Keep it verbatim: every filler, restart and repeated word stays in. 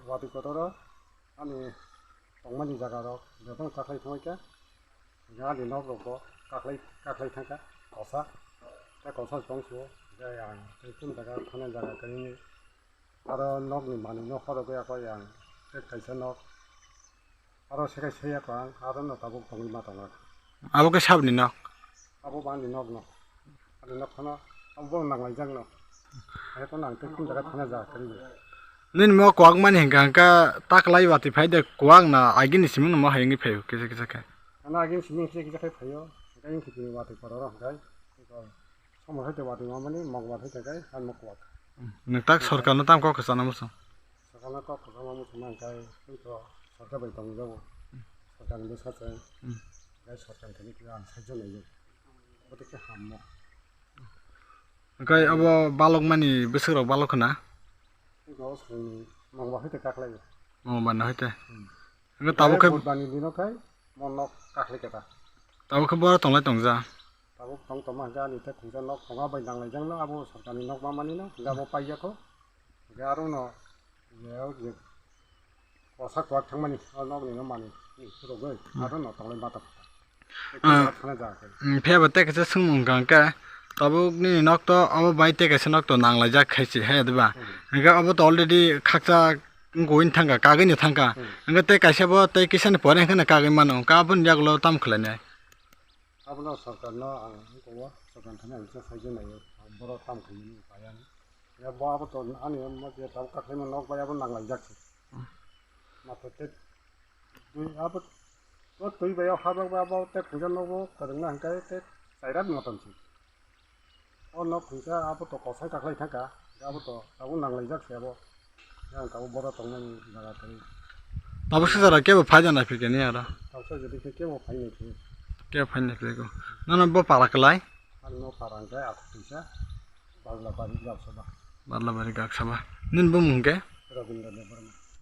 Watwi kotor o ani tongmani jaga rok bebak kaklai thangwi kha. Ani nok rok bo kaklai kaklai thangkha kosa. Tei kosa tong su tei ang tei kum jaga thana jaga kwrwini aro nokni manwi no khorogwi yakho yang tei kaisa nok aro sekai seiya kho ang aro no tabuk tongwi ma tongo. Abo khe sabni nok? Abo bani nok no. Ani nok phano abo bo nanglaijak no. Hai phano ang tei kum jaga thana jaga kwrwi. Nini mo kwak mani hingka hingka taklai watwi phai de kwak na agini siming no mo hayungwi phaio kisa kisa khe. Ano agini siming kisa kisa khe phaio. Hingka hingki watwi kororo hingkai. Somo hai te watwi mamani mok watwi te kai hai mok kwak. Nwng tak sorkar no tam kok kwchana muchung? Sorkar no kok kwchana muchung nang kai twi to sorkar bai tong jago. Sorkar ni bwsa chai. Hmm. Kai sorkar thani khe ang sai jana yo. Bote khe hammo. Kai abo balok mani bwswk rok balok khna? Twi to song mok watwi te kaklai. Mok watwi te. Hmm. Hingke tabuk khe Budbani dino khai mo nok kakhli keta. Tabuk khe boro tonglai tongja. Tabuk tong tongma hingke ani tei khungsa nok tonga bai nanglaijakno abo sorkarni nok ma manino hingke abo paiyakho. Hingke arono je o je kosa kwak thangmani o nokni no mani phurogwi aro no tonglai ma tong. Ah, thana jaga khe. Phiya bo tei kaisa swngmung wngkha hwnkhe, tabuk nini nok to abo bai tei kaisa nok to nanglaijak khai se he, diba? Hmm. Hwnkhe abo to already khakcha wngwi thangkha, kagwi no thangkha. Hmm. Hwnkhe tei kaisa bo tei kisa ni pore hwnkhe no kagwi mano, hwnkhe aboni yagulo tamo khlainai? Abono sorkar no ang wngkha o, sorkar thani ang kisa saijak naio, borok tamo khlainai paiya. Ya bo abo to ani mo je tabuk kakhwlai nok bai abo nanglaijak se. Hmm. Matha tei twi abo to twi bai o habak bai abo tei khungsa nogo kwrwngna hwnkhe tei chairat motom se. O nok khungsa abo to kosai kakhwlai thangkha, abo to tabuk nanglaijak se abo. Yang tabuk boro tongnani jaga kwrwi. Tabuk se jora kebo phai jana phikeni aro. Tabuk se jora kebo phai nai phikeni. Kebo phai nai phikeni. Nono bo para kwlai? Ano para hwnkhe athuk twisa. Barla bari gak saba. Barla bari gak saba. Nini bumung hwnkhe? Rabindra Debbarma.